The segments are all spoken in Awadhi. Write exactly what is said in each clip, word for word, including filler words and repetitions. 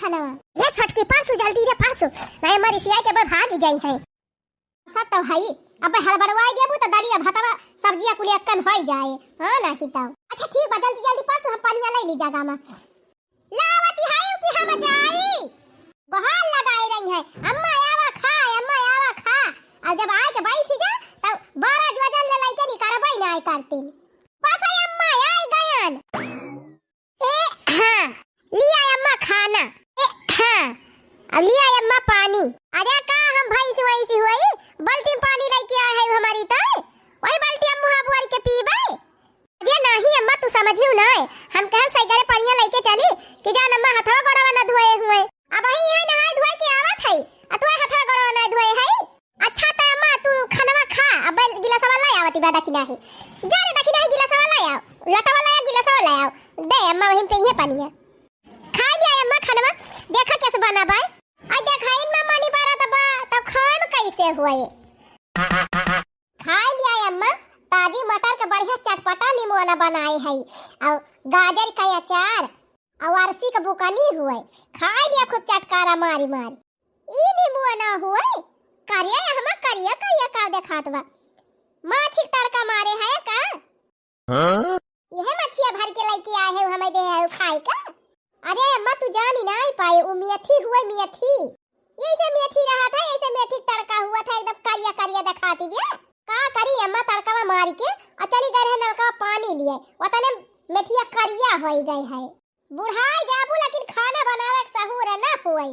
खाना। ये छोटकी, परसु जल्दी रे, परसु। नहीं, अम्मा रिसिया के अब भागी जाई है। सब तो हई, अब हड़बड़वाई देबू तो दलिया भतवा सब्जिया कुल एक्कन होई जाए। हाँ, नहीं तो। अच्छा ठीक बा, जल्दी जल्दी परसु हम पनिया ले ली जगह में। लावती हई कि हम जाई? गोहार लगाए रही है, "अम्मा आवा खा, अम्मा आवा खा।" अब जब आए के बैठी जा, तब बारह वजन ले लेके निकरबई ना आए करतीन। बस आई अम्मा, आई गयन। ए, हाँ, लिया अम्मा खाना। ए, हाँ, अब लिया अम्मा पानी। अरे का हम भैंस वैंस हुई, बाल्टी में पानी लेके आए हैं हमारी तो, वही बाल्टी हम मुँह बोर के पीबे। अरे नाही अम्मा, तू समझियो ना, हम कहन सही करे पनिया लेके चली कि जान अम्मा हथवा गोड़वा ना धोए हुए। अब ही यहाँ नहाए धोए के आवत है, आ तू हथवा गोड़वा ना धोए है। अच्छा त अम्मा, तू खनवा खा, अब गिलासवा ला आवती बा दखिना ही। जा रे दखिना ही, गिलासवा ला आओ, लोटवा ला आओ, गिलासवा ला आओ। दे अम्मा, वहीं पे ये पनिया। खा लिया अम्मा खनवा, देखा कैसे बना बा। आ देखा इन मम्मा नी बारा त बा, त खाए में कैसे हुए? खा लिया अम्मा, ताजी मटर के बढ़िया चटपटा निमोना बनाए है, और गाजर का अचार, और अरसी के बुकनी हुए। खा लिया खूब चटकारा मारी मारी। ई निमुआ ना हुए, करिया हमा करिया करिया का देखात बा। माछी के तड़का मारे है का? हाँ? यह मछिया भर के लेके आए है, हमें दे है खाए का? अरे अम्मा, तू जानी ना आई पाए, वो मेथी हुए, मेथी। ये ऐसे मेथी रहा था, ऐसे मेथी के तड़का हुआ था, एकदम करिया करिया देखाती बिया। का करी अम्मा, तड़का में मार के और चली गए रहे नलका में पानी लिए, वतने मेथिया करिया होई गए है। बुढ़ाई जाबू लेकिन खाना बनावे के सहूर न होई।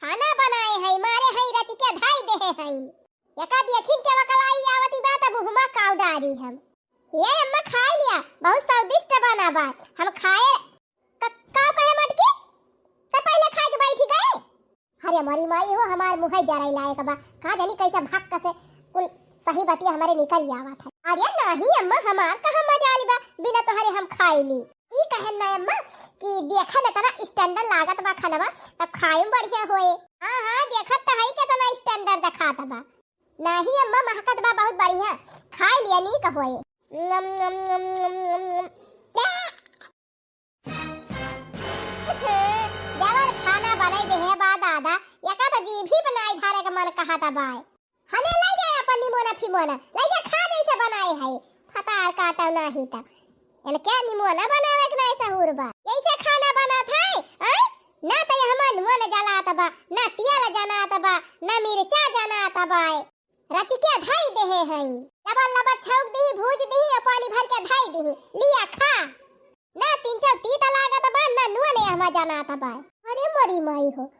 खाना बनाए हई, मारे हई रचिके धई देहे हई। एका देखिन के वकलाई आवती बा त मुँहमा काव डारी हम। ये अम्मा खाए लिया, बहुत स्वादिष्ट बना बा। हम खाए क-, काव कहे मटकी? त पहले खाए के बैठी गए। अरे मोरी माई हो, हमार मुँह जराई लायक बा। का जानी कैसे भक्क से कुल सही बतिया हमारे निकल आवत है। अरे नाही अम्मा, हमार कहाँ मजाल बा, बिना तोहरे हम खाई ली। ई कहन ना अम्मा कि देखे में तना standard लागत बा खनवा, तब खाए में बढ़िया होए। हाँ, हाँ, देखत त हई केतना standard देखात बा। नाही अम्मा, महकत बा बहुत बढ़िया, खाए लिया नीक होए। नम, नम, नम, नम, नम, नम। जवन खाना बनाई देहे बा दादा, एका त जीभी बनाई धारे के मन कहत बाय। हने लै जाए अपन निमोना फिमोना, लै जा खा जैसे बनाए है। फतार काटो नाही त। एन क्या निमोना बनावे के नाही सहूर बा। ऐसे खाना बनत है, हैं? ना त ये हमार नून जलात बा, ना तेल जनात बा, ना मिर्चा जनात बा। रचिके धई देहे हई। लबर लबर छौंक दिही, भूज दिही और पानी भर के धई दिही। लिया खा। ना तीन चार तीत लागत बा, ना नून हमा जनात बा। अरे मोरी माई हो,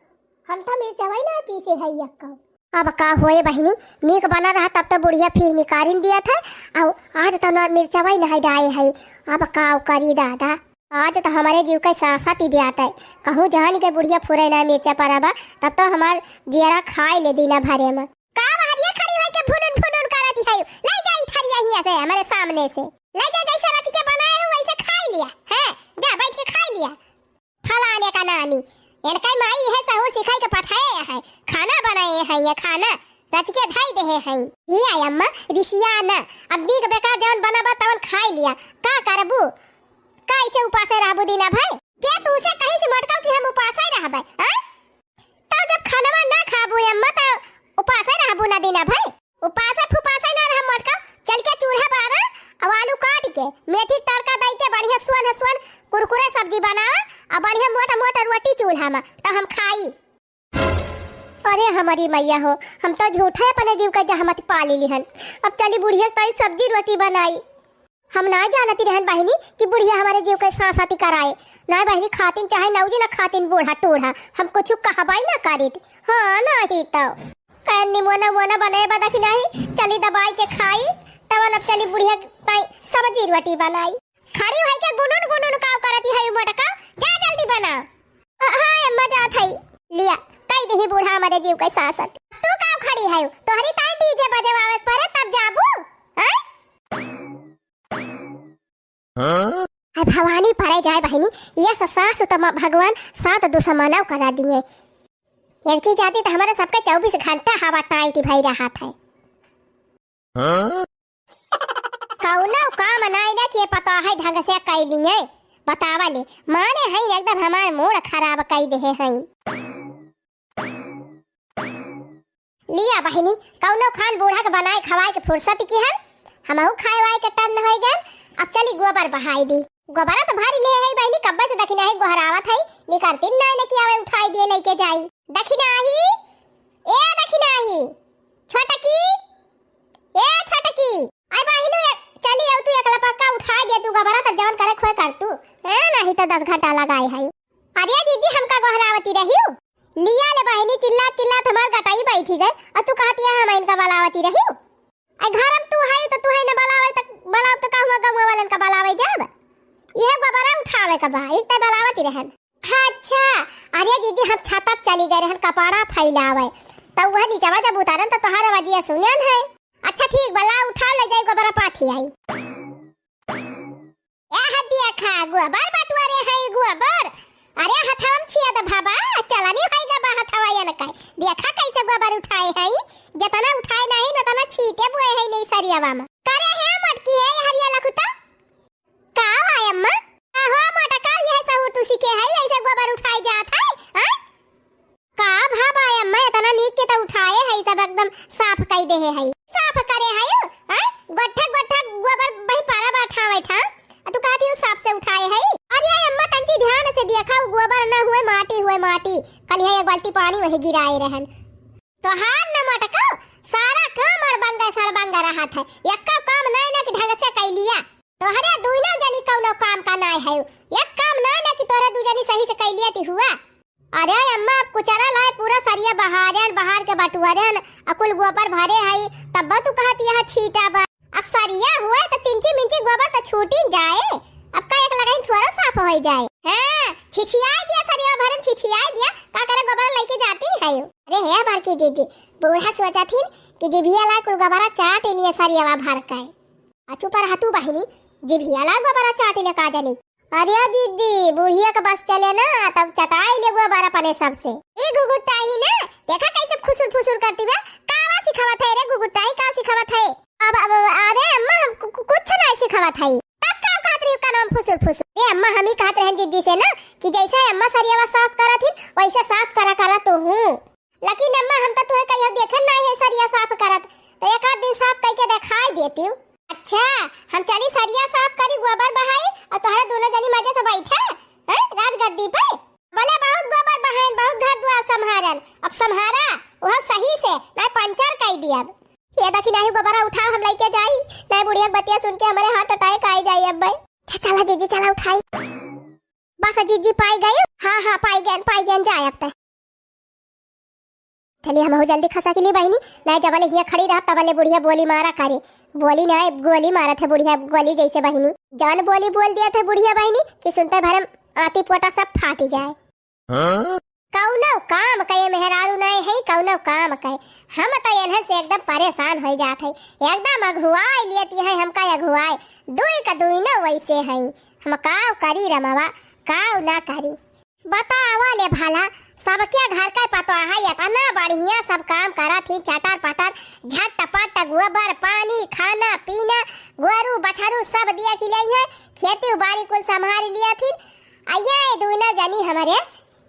हम त मिर्चवई ना पीसे हई अक्का। अब का होए बहिनी, नीक बना रहा तब त बुढ़िया फीह निकारिन दिया था, और आज त ना मिर्चवई ना डाए हई। अब का करी दादा, आज त हमारे जीव के सासा ती ब्याट है। कहूँ जान के बुढ़िया फुरे ना मिर्चा परा बा, तब त हमार जियरा खाए ले दीना भरे में। का बहरिया खड़ी होई के फुनुन फुनुन करत ही है? लै जा ई थरिया हियाँ से, हमारे सामने से। लै जा, जैसे रचिके बनाए हो वैसे खाई लिया। हैं? जा बैठ के खाई लिया। फलाने का नानी, इनका माई है सहूर सिखाई के पठाए है, खाना बनाए है, ये खाना रचिके धई देहे है। ये आय अम्मा, रिसिया ना, अब नीक बेकार जवन बना बा तवन खाई लिया। का करबू? का ऐसे उपासे रहबू दीना भर? के तुमसे कहीं से मटकाऊ कि हम उपासे रहबे, हैं? तब जब खानवा ना खाबू अम्मा, त उपासे रहबू ना दीना भर। उपासे फुपासे ना रह मटकाऊ, चल के चूल्हा बारा, अब आलू काट के, मेथी तड़का दई के बढ़िया सोन सोन कुरकुरे सब्जी बनावा, और बढ़िया मोटा मोटा रोटी चूल्हा में, त हम खाई। अरे हमारी मैया हो, हम त झूठे अपने जीव का जहमत पाली लिहन। अब चली बुढ़िया ताई सब्जी रोटी बनाई। हम ना जानती रहन बहिनी कि बुढ़िया हमारे जीव के सासती कराए। ना बहिनी खातिन चाहे नौजी ना खातिन बूढ़ा टूढ़ा, हम कुछ कहबाई ना करीत। हाँ नाही तो। कहे निमोना मोना बने बदा कि नाही, चली दबाई के खाई, तवन अब चली बुढ़िया ताई सब्जी रोटी बनाई। खड़ी होई के गुनुन गुनुन काव करती है मोटका, जा जल्दी बना। हाँ, हाँ, अम्मा जात हई। लिया, कई दिही बूढ़ा हमारे जीव के सासत। तू का खड़ी है? तोहरी ताई डीजे बजवावे के परे तब जाबू? हैं? हाँ? अब भवानी परे जाए बहिनी, ये स-, सास तो म-, भगवान सात दुश्मनव करा दिए। इनकी जाती तो हमारे सबके चउबीस घंटा हवा टाइट भई रहत है। हाँ? कौनो काम नाई ना किए पता है ढंग से कई लिए। बतावा ले, माने हईन एकदम हमार मूड खराब कई देहे हईन। लिया बहिनी, कउनो खान बूढ़ा के बनाए खवाए के फुर्सत किहन, हमहू खाए वाए के टन्न होइ गन। अब चली गोबर बहाई दी। गोबरा त भरी लेहे हई बहिनी, कब्बे से दखिनाही गोहरावत हई, निकरतिन नाय न कि आवे उठाई दिए लइके जाई। दखिनाही, ए दखिनाही, छोटकी, ए छोटकी, आई बहिनी, ए, चली आउ तू एकला पक्का उठाई दे तू गोबरा, तब जवन करे खोए कर तू, हैं, नाही त दस घंटा लगाए हई। अरे जीजी, हमका गोहरावती रहिउ? लिया ले बहिनी, चिल्लात चिल्लात हमार गटाई बैठी गए, अउ तू कहत यह हम इनका बलावती रहिउ? अरे घर में तू है तो तू है न बलावे, त बलाव त का हुआ, गमुआ वालन का बलावे जब? यह गोबरा उठावे का बा, एक त बलावती रहन। अच्छा, अरे जीजी, हम छत पर चली गए रहन कपड़ा फैलावे, त वह नीचवा जब उतारन त तोहार आवाजिया सुनन है। अच्छा ठीक बा, ला उठाव, ले जाई गोबरा पाथी आई। ए हदिया खा, गोबर बटुआ रे है गोबर। अरे हथवा में छिया द भाबा, चलनी होई गा बा हथवा यन का। देखा कैसे गोबर उठाए है, जतना उठाए नहीं न तना छीटे बुए है नहीं सरियावा में। करे है मटकी है हरिया लखुता। का हुआ अम्मा? का हो मोटा का यह सहूर तू सीखे है, ऐसे गोबर उठाए जात है, हैं? का भाबा अम्मा, इतना नीक के त उठाए है, सब एकदम साफ कई देहे है। साफ करे है, हैं? गोठा गोठा गोबर बही पारा बैठा बैठा, आ तू कहती हो साफ से उठाए है। अरे अम्मा तंची ध्यान से देखा, उ गोबर न हुए, माटी हुए, माटी। कल है एक बाल्टी पानी वही गिराए रहन। तोहार न मटको, सारा काम अड़बंगा सड़बंगा रहत है, एक्का काम नाय ना कि ढंग से कई लिया। तोहरे दुइनो जनी कउनो काम का नाय है, एक काम नाय ना कि तोहरे दू जनी सही से कई लिया ती हुआ। अरे अम्मा, अब कुचरा लाए पूरा सरिया बहारेन, बहार के बटुअरेन, अ कुल गोबर भरे हई, तब तू कहत यहाँ छीटा बा। अब सरिया हुए त तिंची मिंची गोबर त छूटी जाए, अब का एक लगाइन थोड़ा साफ होई जाए। हाँ, छिछियाई दिया सरिया भरन, छिछियाई दिया, का करे गोबर लइके जाती है। अरे हे बड़की जीजी, बूढ़ा सोचत हिन कि जिभिया ला कुल गोबरा चाट लिए सरियावा भर के। आ चुप रह तू बहिनी, जिभिया ला गोबरा चाट ले का जानी। अरे दीदी, बुढ़िया के बस चले ना, तब चटाई ले गोबर अपने सबसे। ई घुघुटाही ना, देखा कैसे फुसुर फुसुर करती बा। कावा सिखावत है रे घुघुटाही, का सिखावत है? अब, अब, अब, अरे अम्मा, हम कु-, कु-, कुछ नहीं सिखावत है। तब का कहत रही का नाम फुसुर फुसुर? ए अम्मा, हम ही कहत रहन दीदी से ना कि जैसे अम्मा सरियावा साफ करत हिन, वैसे साफ करा करा तू हूँ। लेकिन अम्मा, हम तो तुहे कहियो देखन नाय है सरिया साफ करत, तो एक आध दिन साफ कइके देखाई देती। अच्छा, हम चली सरिया साफ करी, गोबर बहाई, और तोहरा दोनों जनी मजे से बैठा, हैं, राजगद्दी पे। बोले बहुत गोबर बहाइन, बहुत घर द्वार संभारन, अब संभारा, वह सही से, नाय पंचर कई दियब। ये देखी, नाहीं गोबरा उठाओ, हम लइके जाई, नाहीं बुढ़िया के बतिया सुन के हमरे heart attack आई जाई अब। अच्छा, चला दीदी, चला उठाई। बस जीजी पाई गई। हाँ, हाँ, पाई गयन, पाई गयन, जाए अब तय। चली हमहू जल्दी खसा के ली बहिनी, नाहीं जबले हियाँ खड़ी रहब तबले बुढ़िया बोली मारा करी। बोली नाहीं, गोली मारत है बुढ़िया, गोली जैसे बहिनी। जवन बोली बोल दिया थे बुढ़िया बहिनी कि सुनते भरम आती पोटा सब फाटी जाए। हाँ? कउनो काम कहे मेहरारू नाहीं है, कउनो काम कहे। हम तो एन्हन से एकदम परेशान होइ जात है, एकदम अघुआई लेती है हमका अघुआई। दुई का दुई न वैसे है, हम का करी रमवा, का ना करी। बतावा ले भला, सबके घर का पतोहा है, इतना बढ़िया सब काम करत ही, चटर पटर, झटपट, गोबर, पानी, खाना, पीना, गोरू, बछरू सब दिया खिलाई है, खेती बाड़ी कुल संभाल लिया थी। आ ये दोनों जनी हमरे,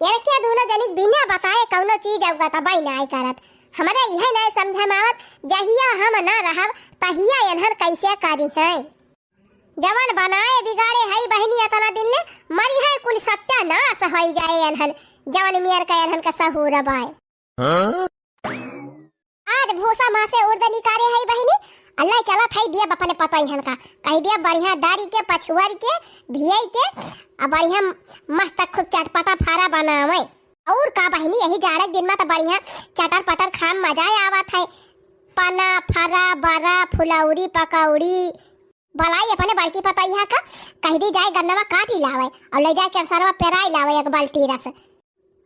इनके दोनों जनी बिना बताए कउनो चीज अवगत बाई नाय करत। हमरे इहे नाय समझ में आवत, जहिया हम ना रहब, तहिया एन्हन कैसे करी हैं। जवन बनाए बिगाड़े हई बहिनी एतना दिन ले, मरिहैं कुल सत्यानाश होई जाए एन्हन, जवन मेर का एन्हन का सहूर बाए। हाँ? आज भूसा माँ से उर्द निकारे हई बहिनी, अल्लाह चलत हई दिया बपने पतोहियन का, कही दिया बढ़िया दारी के, पछुअर के, भियई के, आ बढ़िया मस्त खूब चटपटा फारा बनावे। और का बहिनी, यही जाड़े के दिन में तो बढ़िया चटर पटर खाम मजा आवत है। पना, फरा, बरा, फुलौरी, पकौड़ी, बलाई अपने बड़की पतोहिया का, कह दी जाए गन्नवा काटी लावे और ले जाए केरसरवा पेराई लावे एक बाल्टी रस।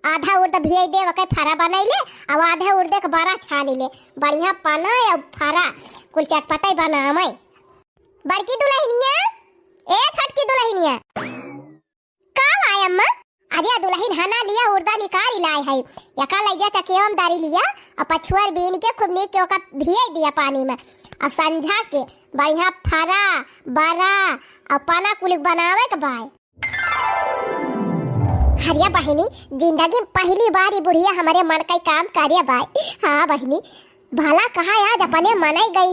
आधा उर्द भियई दे ओके फरा बनैले, और आधा उर्द के बरा छानी ले, बढ़िया पना और फरा कुल चटपटाई बनावे। बड़की दुलहिनिया, ए छोटकी दुलहिनिया। का आय अम्मा? अरे दुलहिन हना लिया उर्दा निकाली लाए है, यका लैजा चकेवा में दारी लिया, और पछुअर बीन के खूब नीक के ओका भियई दिया पानी में, और संझा के बढ़िया फरा, बरा, और पना कुल बनावे के बाय। अरे बहिनी, जिंदगी में पहली बार ई बुढ़िया हमरे मन का काम करे बाय। हाँ बहिनी, भला कहा आज अपने मनई गई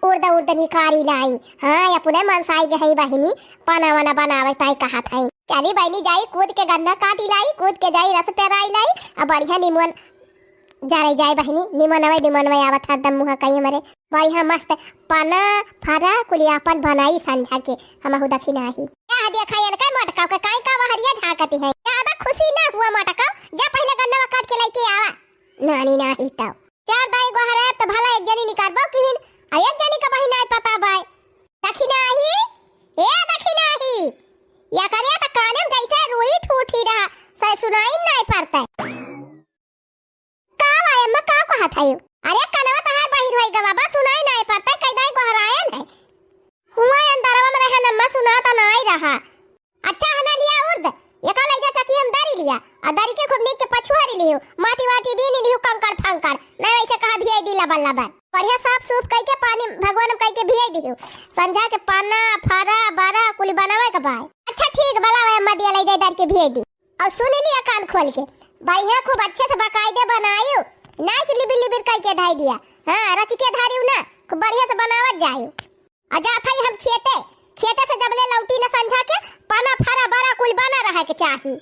उर्द उर्द निकारी लाई। हाँ, अपने मन से आई गई बहिनी, पना वना बनावे ताई कहत है। चली बहिनी, जाई कूद के गन्ना काटी लाई, कूद के जाई रस पेराई लाई, अब बढ़िया निमन जरे जाए बहिनी, निमनवे निमनवे आवत हरदम मुँह कई हमरे। बढ़िया मस्त पना फरा कुलियापन बनाई संझा के, हमहू दखिनाही। का देखा इनका मोटका के काई का बहरिया झांकती है। ज्यादा खुशी ना हुआ मोटका, जा पहले गन्नवा काट के लेके आवा। नानी नाही तब। चार दाई गोहरायब त भला एक जनी निकारबो किहिन, आ एक जनी का बहिन नाई पता बाय। दखिनाही, ए दखिनाही, या करे त काने में जैसे रुई ठूठी रहा, से सुनाई नाई पड़ता। का बा अम्मा, का कहत हयू? अरे कनवा तहार बहिर होई गवा बा, सुनाई नाई पड़ता, कई दाई गोहरायन है। हुआ अंदरवा में रहे अम्मा, सुनात नाई रहा। अच्छा हना लिया उर्द, एका लई जा चकी हम दरी लिया, आ दरी के खूब नीक के पछुआरी लियो, माटी वाटी बीनी लियो, कंकड़ फंकड़, नहीं वैसे कहा भियाई दी लबर लबर। बढ़िया साफ सूफ कई के पानी भगवान में कई के भियाई दियो, संझा के पन्ना, फरा, बरा, कुली बनावे के बाय। अच्छा ठीक, बला वे अम्मा दिया लई जाई दर के भियाई दी। और सुन लिया कान खोल के, बढ़िया खूब अच्छे से बकायदे बनायू, ना कि लिबिर लिबिर कई के धाई दिया। हाँ, रच के धारियू ना, खूब बढ़िया से बनावत जायू। आ जात हई हम खेते, खेते से जबले लौटी न संझा के, पना फरा बरा कुल बना रहे के चाही।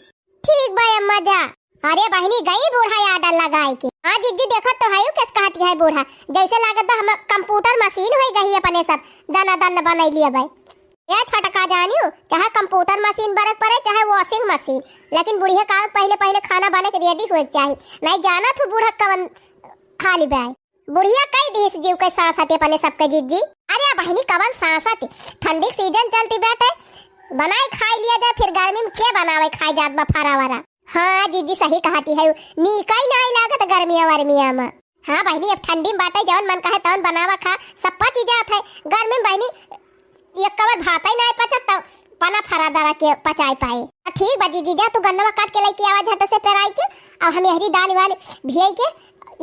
ठीक बा अम्मा जा। अरे बहिनी, गई बूढ़ा आर्डर लगाए के। हाँ जिज्जी, देखत तो हयू केस कहती है बूढ़ा, जैसे लागत बा हम कंप्यूटर मशीन होई गई अपने सब, दना दन बनैली अबै। ए छोटका जानियो, चाहे कंप्यूटर मशीन बरक पड़े, चाहे वॉशिंग मशीन, लेकिन बुढ़िया का पहले पहले खाना बने के रेडी होए के चाही। नहीं जाना थू बूढ़ा कवन खाली बे। बुढ़िया कई दिहिस जीव के सांसत अपने सबके जिज्जी। अरे बहिनी, कवन सांसत, ठंडी के सीजन चलती बाटे, बनाए खाई लिया जाए, फिर गर्मी में के बनावे खाए जात बा फरा वरा। हाँ जिज्जी, सही कहती है, नीकई नाई लागत गर्मिया वर्मिया में। हाँ बहिनी, अब ठंडी में बाटे, जवन मन कहे तवन बनावा खा, सब पची जात है। गर्मी में बहिनी एक कवर भात ही नाई पचत, तो पना फरा बरा के पचाए पाए। ठीक बा जिज्जी, जा तू गन्नवा काट के लेके आवा झट से पेराई के, और हम यहरी दाल वाल भियाई के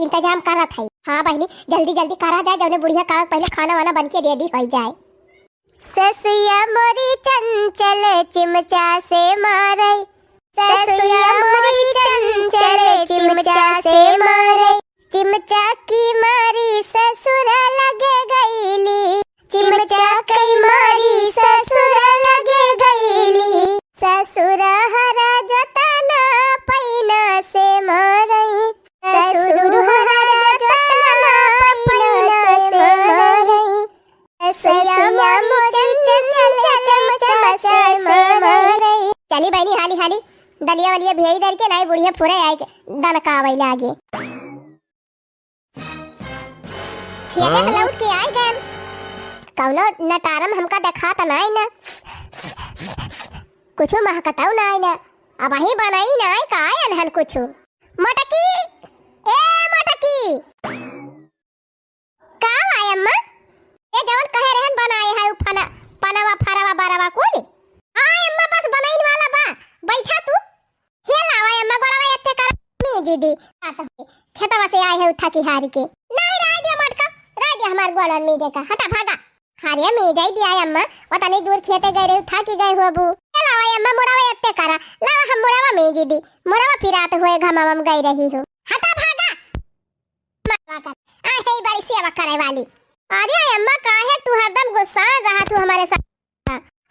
इंतजाम करत है। हाँ बहिनी, जल्दी जल्दी करा जाए, जौने बुढ़िया का पहले खाना वाना बन के रेडी हो जाए। ससुया मोरी चंचल चिमचा से मारे, ससुया मोरी चंचल चिमचा से मारे, चिमचा की मारी ससुर लगे गईली, चिमचा की मारी ससुर लगे गईली, ससुर हरा जोतना पैना से मारे, ससुर हरा जोतना पैना से मारे। ससुया मोरी चंचल चमचा से मारे। चली बहिनी, हाली हाली दलिया वलिया भियाई दर के, नाई बुढ़िया फुरे आए के दनकावे लागे। खेते से लौट के आए गए, कौनो नटारम हमका देखात नाई ना, कुछ महकताऊ नाई ना। अबहीं बनाई नाई का अनहन कुछ। मटकी, ए मटकी। का आय अम्मा? ए जवन कहे रहन बनाए है उ फना, पनवा, फरवा, बरवा कुल। आय अम्मा, बस बनाइन वाला बा। बैठा तू। हे लावा अम्मा, गोड़वा एत्ते कर मीजी दी। खेतवा से आए है उ थकी हारी के। नहीं, राय दे मटका, राय दे हमार गोड़न मीजे का। हटा भागा। अरे मीजाई दिया अम्मा, ओतनी दूर खेते गए रही, थाकी गए होबू। ए लावा अम्मा, मुड़ावा एत्ते करा, लावा हम मुड़ावा मीजी दी, मुड़ावा पिरात हुए घमावा में गई रही हूँ। हटा भागा। मरवा कर, आ है बड़ी सेवा करे वाली। अरे अम्मा, काहे तू हरदम गुस्सा रहा तू हमारे साथ?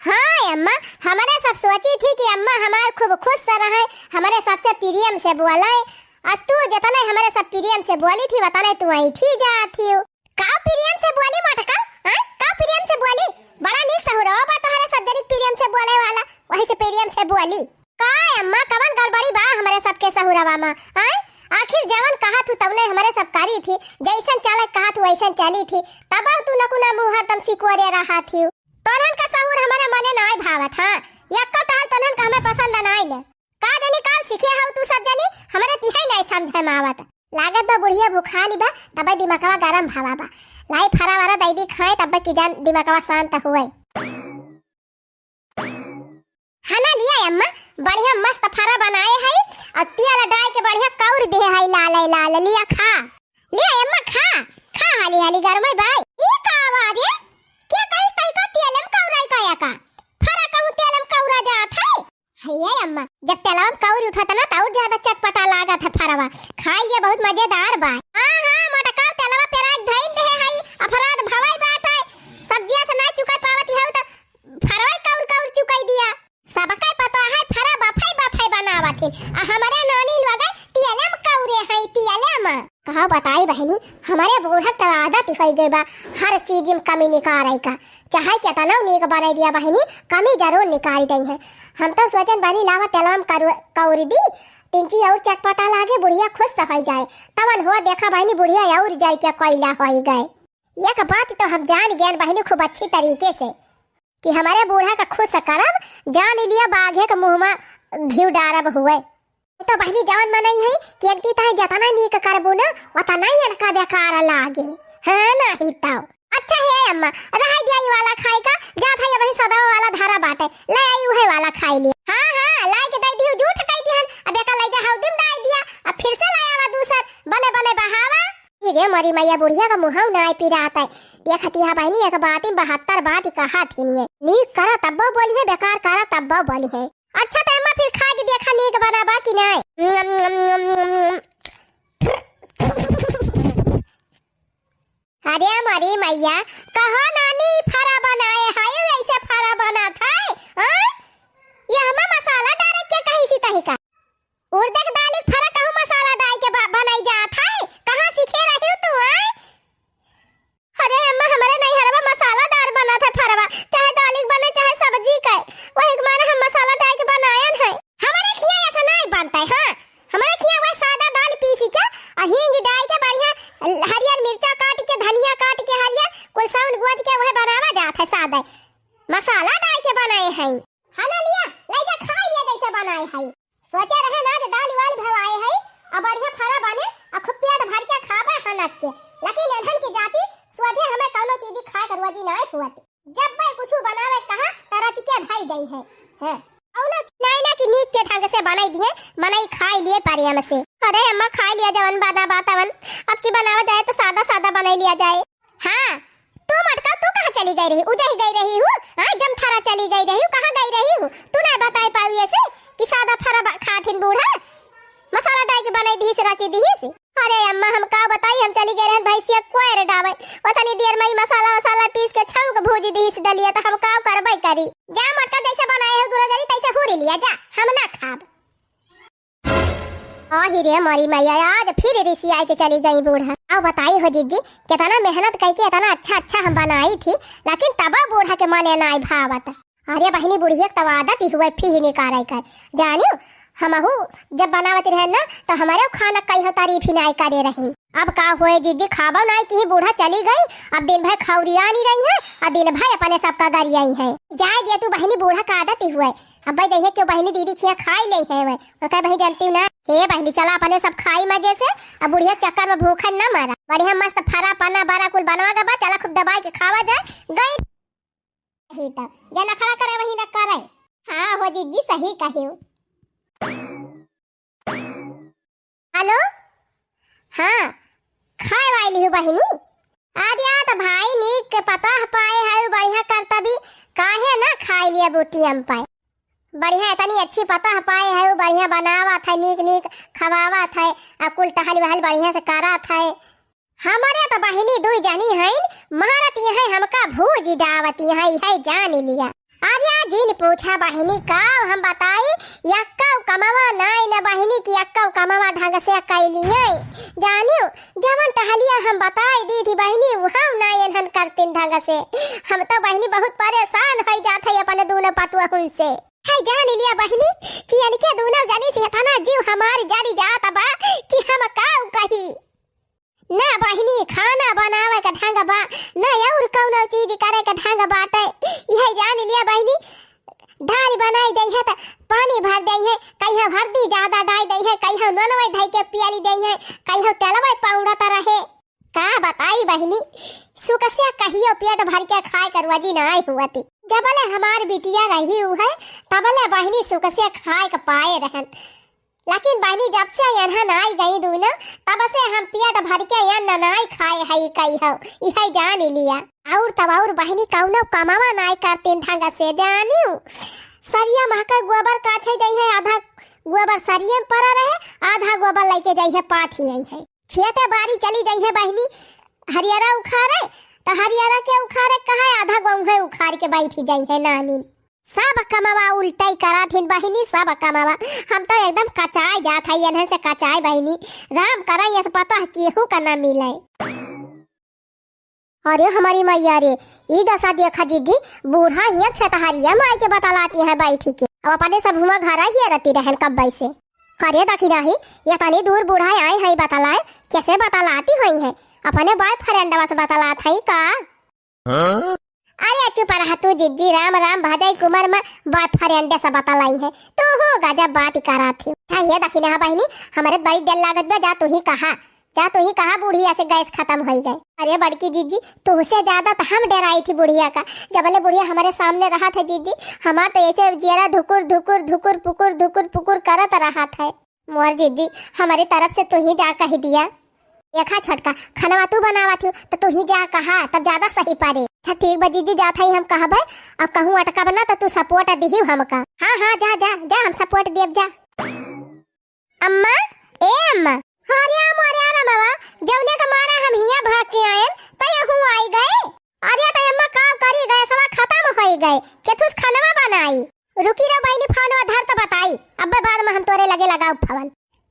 हाँ अम्मा, हमारे सब सोची थी कि अम्मा हमार खूब खुश से रहे, हमारे सबसे प्रेम से बोले, और तू जितने हमारे सब प्रेम से बोली थी, उतने तू ऐठी जाती हो। का प्रेम से बोली मोटका? हाँ? का प्रेम से बोली? बड़ा नीक सहुरवा बा तोहरे सब जनी प्रेम से बोले वाला, वही से प्रेम से बोली। का अम्मा, कवन गड़बड़ी बा हमरे सबके सहुरवा में? हाँ? आखिर जवन कहा थू तवने हमरे सब करी थी, जैसन चले कहा थू वैसन चली थी, तब तू नकुना मुँह हरदम सिकोरे रहा थी। तोनन का सहूर हमरे मने नाई भावत, हाँ? यक्को टहल तोनन का हमें पसंद नाई ले। का जानी का सीखे हऊ तू सब जनी, हमरे तिहे नाई समझे में आवत। लागत बा बुढ़िया भुखानी बा, तबे दिमागवा गरम भवा बा। लाई फरा वरा दै दी खाए, तबे की जान दिमागवा शांत हुए। खाना लिया अम्मा, बढ़िया मस्त फरा बनाए है और तेल डाल के बढ़िया कौर दे है लाल लाल, लिया खा। लिया अम्मा खा, खा हाली हाली गरम है भाई। ई का आवाज है? क्या कहिस तई का तेल में कौराई का या का? फरा कहूँ तेल में कौरा जात है। है ये अम्मा, तेलवा में कौर उठत ना, त और ज्यादा चटपटा लागत है फरवा। खाई लिए बहुत मजेदार बा। हाँ, हाँ, मोटका तेलवा पेराक धइल दे है, अफराद भवाई बात है। सब्जिया से ना चुकाई पावत है, त फरवा कौर कौर चुकाई दिया। सबका पता है फरा बफाई बफाई बनावत है, आ हमारे नानी लोग तियले में कौरे हैं, तियले में। कहा बताई बहिनी, हमरे बूढ़ा के तो आदत ही होइ गई बा हर चीज में कमी निकारे का। चाहे केतना नीक बनाई दिया बहिनी, कमी जरूर निकाल दई है। हम तो सोचन बहिनी लावा तेलवा में करू-, कौर दी, तिनची और चटपटा लागे, बुढ़िया खुश होइ जाए। तवन हो देखा बहिनी, बुढ़िया और जाए के कोयला होइ गए। एक बात तो हम जान गए बहिनी खूब अच्छी तरीके से, कि हमरे बूढ़ा का खुश करब, जान लिया बाघे के मुँह में घी डारब हुए। तो बहिनी जवन मनई है कि इनकी ताई जतना नीक करबू ना, उतना ही इनका बेकार लागे। हाँ, नहीं तो। अच्छा है अम्मा, रह दिया ई वाला खाए का, जा भाई अबही सदा वाला धरा बाटे, ले आई उहे वाला खाई लिए। हाँ, हाँ, लाई के दे दियो, जूठ कई दिहन, अब एका ले जा हौदी में डाल दिया, अब फिर से ले आवा दूसर, बने बने बहावा। ये रे मोरी मैया, बुढ़िया का मुँह ना आई पिरात है। ये खतिया बहिनी एक बात ही बहत्तर बात ही कहा थी नहीं। नीक करा तब्बो बोली है, बेकार करा तब्बो बोली है। अच्छा, तो अम्मा फिर खा के देखा नीक बना बा कि नहीं? अरे मोरी मैया, कहो नानी, फरा बनाए है, ऐसे फरा बना था, हाँ? ये हमें मसाला डाले के कहीं सी तही का? उड़द के दाल के फरा कहूँ मसाला डाल के बा-, बनाई जात है? कहाँ सीखे रही तू, हैं? अरे अम्मा, हमारे नैहरवा मसाला डाल बनत है फरवा, चाहे दाल के बने, चाहे सब्जी के, वही के मारे हम मसाला डाल के बनायन है। हमारे खिया ऐसा नहीं बनता है, हाँ, हमारे खिया वह सादा दाल पीसी के और हींग डाल के बढ़िया हरियर मिर्चा काट के, धनिया काट के हरियर, कुल साउन गोज के वह बनावा जात है सादा, मसाला डाल के बनाए हैं। खाना लिया, लइका खाई लिया जैसे बनाए है। सोचे रहे ना जे दाल वाल भवाए है, अब बढ़िया फरा बने, आ खूब पेट भर के खाबे हनक के। लेकिन एनहन की जाति सोझे हमें कौनो चीज खाए के रोजी नाय हुअत। जब भाई कुछ बनावे कहा, त रच के धई गई है। हैं? कौनो नाय ना कि नीक के ढंग से बनाई दिए, बनाई खाई लिए प्रेम से। अरे अम्मा, खाई लिया जवन बना बातवन, अब की बनावा जाए तो सादा सादा बनाई लिया जाए। हाँ, तू मटका, तू कहाँ चली गई रही? उजही गई रही हूँ, हाँ, जमथरा चली गई रही हूँ, कहाँ गई रही हूँ? तू नहीं बताई पाऊ ऐसे कि सादा फरा बा-, खाथिन बूढ़ा, मसाला डाल के बनाई दीस, रची दीस। अरे अम्मा, हम का बताई, हम चली गई रहन भैंसिया कोयर डावे, ओतनी देर में ही मसाला वसाला पीस के छौंक भूजी दीस दलिया, तो हम का करबे करी? जा मटका, जैसे बनाए हो दुनो जनी, तैसे हुरी लिया जा, हम ना खाब। आही रे मोरी मैया, आज फिर रिसियाई के चली गई बूढ़ा। अब बताई हो जिज्जी, कितना मेहनत करके इतना अच्छा अच्छा हम बनाई थी, लेकिन तब बूढ़ा के मने नाई भावत। अरे बहिनी, बुढ़िया के तब आदत ही हुए फिर निकारे कर। जानियो, हमहू जब बनावत रहे ना, तो हमारे खाना कई हो तारीफ ही नाई करे रही। अब का हुए जिज्जी, खाबो नाई की बूढ़ा चली गई, अब दिन भर खौरिया नहीं रही है, और दिन भर अपने सबका गरियाई है। जाए दिया तू बहिनी, बूढ़ा का आदत ही हुए। अब भाई जइहे क्यों बहिनी दीदी खिया खाई ले है वे। और कहे बहिनी जानती हूँ ना, हे बहिनी चला अपने सब खाई मजे से, अब बुढ़िया चक्कर में भूखन ना मरा। बढ़िया मस्त फरा पना बरा कुल बनवा के बा, चला खूब दबाई के खावा जाए। गई ही तो जे नखड़ा करे वही न करे। हाँ हो जिज्जी, सही कहियो। हेलो, हाँ, खाए वाली हूँ बहिनी। आज या तो भाई नीक के पतोह पाए है, बढ़िया करतबी, काहे ना खाए लिया बूटी हम पाए। बढ़िया इतनी अच्छी पतोह पाए है, बढ़िया बनावत है, नीक नीक खवावत है, आ कुल टहल वहल बढ़िया से करत है। हमरे तो बहिनी दुई जनी हईन, मारत इहै हमका भूज डावत इहै, इहै जान लिया। अरे जिन पूछा बहिनी का हम बताई, यक्कौ कमवा नाई न बहिनी कि यक्कौ कमवा ढंग से कैली है। जानियो, जवन टहलिया हम बताई दी थी बहिनी, उहौ नाई एनहन करतिन ढंग से। हम तो बहिनी बहुत परेशान होइ जात है अपने दूनो पतुआ हुन से। है जान लिया बहिनी कि इनके दूनो जनी से इतना जीव हमार जरी जात बा कि हम काउ कही। ना बहिनी, खाना बनावे के ढंग बा, ना और कौनो चीज करे के ढंग बाटे। इहै जान लिया बहिनी, दाल बनाई दई है त पानी भर दई है, कहियो हरदी ज्यादा डाल दई है, कहियो नोनवे धई के पियाली दई है, कहियो तेलवे पौड़त रहे। का बताई बहिनी, सुकसिया कहियो पेट भर के खाए के रोजी नाई हुअती। जबले हमार बिटिया रही हुए, तबले बहिनी सुकसिया खाए के पाए रहन। लेकिन बहिनी, जब से एनहन आई गई दूनो, तब से हम पेट भर के अन्न नाई खाए हई कई हो, इहै जान लिया। और तब और बहिनी कौनो कमावा नाई करतीन ढंग से, जानियो। सरिया महका गोबर काछे जइहैं, आधा गोबर सरिये में परा रहे, आधा गोबर लइके जइहैं, पाथि अइहैं। खेते बारी चली जइहैं बहिनी, हरियरा उखारे, त हरियरा के उखारे कहाँ, आधा गोहूँ उखार के बैठी जइहैं नानी। सब कमवा उल्टै करत हिन बहिनी, सब कमवा। हम तो एकदम कचाय जात हई एन्हन से, कचाय बहिनी। राम करै यस पतोह केहू का ना मिलै। अरे हमरी मइया रे, ई दसा देखा जिज्जी, बूढ़ा हियाँ खेतहरिया मा आइके बतलाती हैं बैठी के। अब अपने सब हुआँ घरा हियाँ रहती रहन कब्बै से। करे दखिनाही, एतनी दूर बूढ़ा आए हैं बतलाए, कैसे बतलाती होइहैं? अपने boyfriendवा से बतलात हैं का? हाँ? अरे चुप रह तू जिज्जी, राम राम भजै कुमर मा boyfriend से बतलाइहैं। तू हो गजब बात करत ही। अच्छा ये दखिनाहा बहिनी, हमरे बड़ी डर लागत बा, जा तू ही कहा, जा तू ही कहा बुढ़िया से गैस खतम होइ गै। अरे बड़की जिज्जी, तुहसे ज्यादा त हम डेराई थी बुढ़िया का। जबले बुढ़िया हमरे सामने रहत है जिज्जी, हमार तो ऐसे जियरा धुकुर धुकुर धुकुर पुकुर धुकुर पुकुर करत रहत है। मोर जिज्जी, हमरे तरफ से तू ही जा कहि दिया। देखा छोटका, खनवा तू बनावत ही, त तू ही जा कहा, तब ज्यादा सही परे। अच्छा ठीक बा जिज्जी, जात हई हम कहबै, अब कहूँ अटकब ना त तू support दिहिउ हमका। हाँ, हाँ, जा, जा, जा, हम support देब, जा। अम्मा, ए अम्मा। अरे आ मोरे आ रमवा, जौने का मारा हम हियाँ भाग के आएन, त यहू आई गए। अरे त अम्मा का करी, गैसवा खतम होइ गए, केथुस खनवा बनाई। रुकी रहो बहिनी, फोनवा धर त बताई, अब्बे बाद मा हम तोरे लगे लगाउब फोन।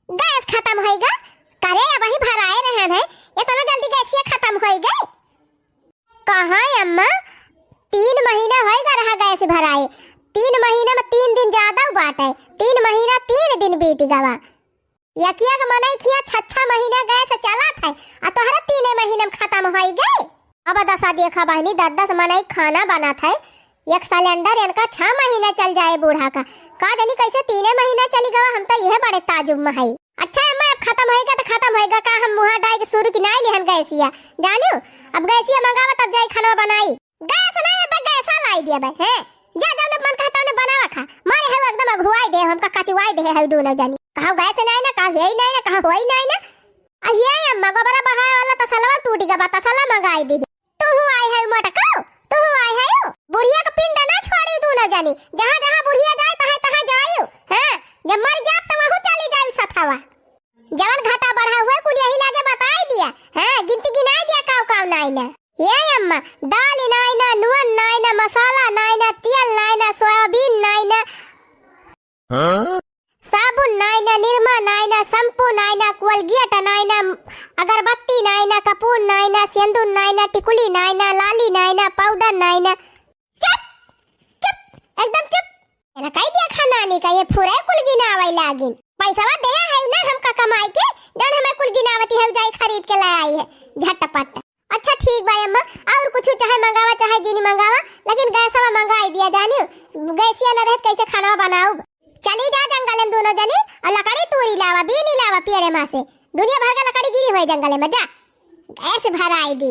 गैस खतम होइ गा? करे अबही भराए रहन है, एतना जल्दी गैसिया खतम होइ गए? कहाँ अम्मा, तीन महीना होइ गा रहा गैस भराए, तीन महीना मा तीन दिन ज्यादा बाटे, तीन महीना तीन दिन बीत गवा। यकिया के मनई खिया छह छह महीना गैस चलत है, आ तोहरा तीने महीना मा खतम होइ गए। अब दसा देखा बहिनी, दस दस मनई खाना बनत है, एक सिलेंडर इनका छह महीना चल जाए बूढ़ा का। का जानी कैसे तीने महीना चली गवा, हम तो यह बड़े ताजुब मा है। अच्छा अम्मा, अब खतम होइगा त खतम होइगा, का हम मुहा डाइ के शुरू की नाई लिहन गैसिया, जानियो? अब गैसिया मंगावा तब जाई खाना बनाई। गैस ना, अब गैसा लाई दिया बे, हैं? जा, जौने मन कहा तौने बनावा खा। मारे है एकदम अघुआई दे, हमका कचुआई दे है दोनों जानी। कहा गैस नाई ना, कहा यही नाई ना, कहा होई नाई ना। अब ये अम्मा गोबरा बहाए वाला तसलवा टूट गवा, तसला मंगाई दी। तू आई है मटकाओ, तू आई है। बुढ़िया का पिंड ना छोड़ी दोनों जानी, जहाँ जहाँ बुढ़िया जाए तहाँ तहाँ जाइयो। हाँ, जब मर जाब त वहू चली जाई सथवा। जवन घाटा बढ़ा हुए कुल यही लागे बताई दिया। हाँ, गिनती गिनाई दिया काव काव नाई ना। ये अम्मा, दाल नाई ना, नुअन नाई ना, मसाला नाई ना, तेल नाई ना, सोयाबीन नाई ना, हाँ? साबुन नाई ना, निरमा नाई ना, शैम्पू नाई ना, कोलगेट नाई ना, अगरबत्ती नाई ना, कपूर नाई ना, सेंदूर नाई ना, टिकुली नाई ना, लाली नाई ना, पाउडर नाई ना। चुप, चुप, एकदम चुप। एना कही दिया खा नानी का, ये फुरे कुल गिनावे लागिन। पैसवा देहे है ना हमका कमाई के, जौन हमें कुल गिनावती है, जाई खरीद के ले आई है झटपट। अच्छा ठीक बा अम्मा, और कुछ चाहे मंगावा चाहे जिनी मंगावा, लेकिन गैसवा मंगाई दिया जानी, गैसिया न रहत कैसे खाना बनाउब। चली जा जंगल में दोनों जनी और लकड़ी तूरी लावा, बीनी लावा पेड़े मा से, दुनिया भर का लकड़ी गिरी हुई जंगल में, जा गैस भराई दी,